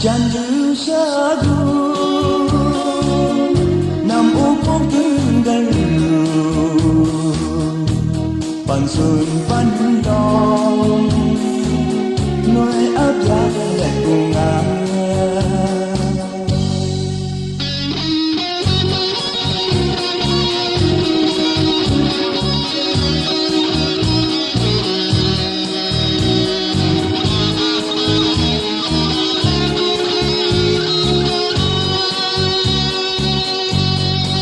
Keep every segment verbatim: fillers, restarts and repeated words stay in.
Jan du sha du, nam u puk dun garu, pan sun pan dawng, noi ap ya let pu nga.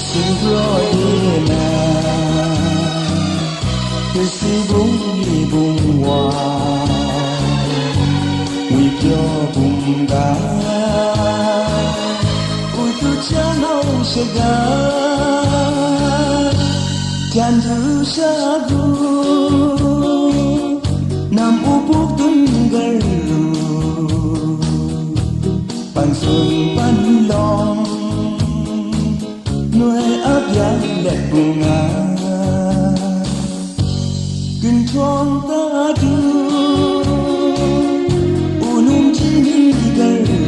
Singkraw ye na, kasi bung ye bung wa, ngwi pyaw bung ga, u tu cha ngau shaga, jan du sha gu, nam u buk dun garu, pan sun pan lawng, noi ap ya let pu nga. Ginhtawng ta du, u num hti ni garu,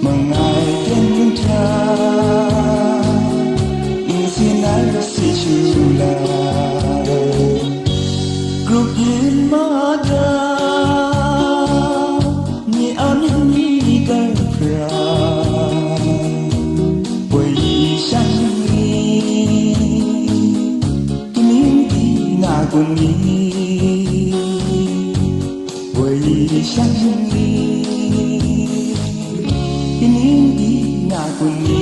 mangai ten hta, nsin ai si shu la. Grup yin ma da, ni a myit ni gai hpra, woi yi shan ni, kaning di na kun ni, woi yi shan ni, kaning di na kun ni.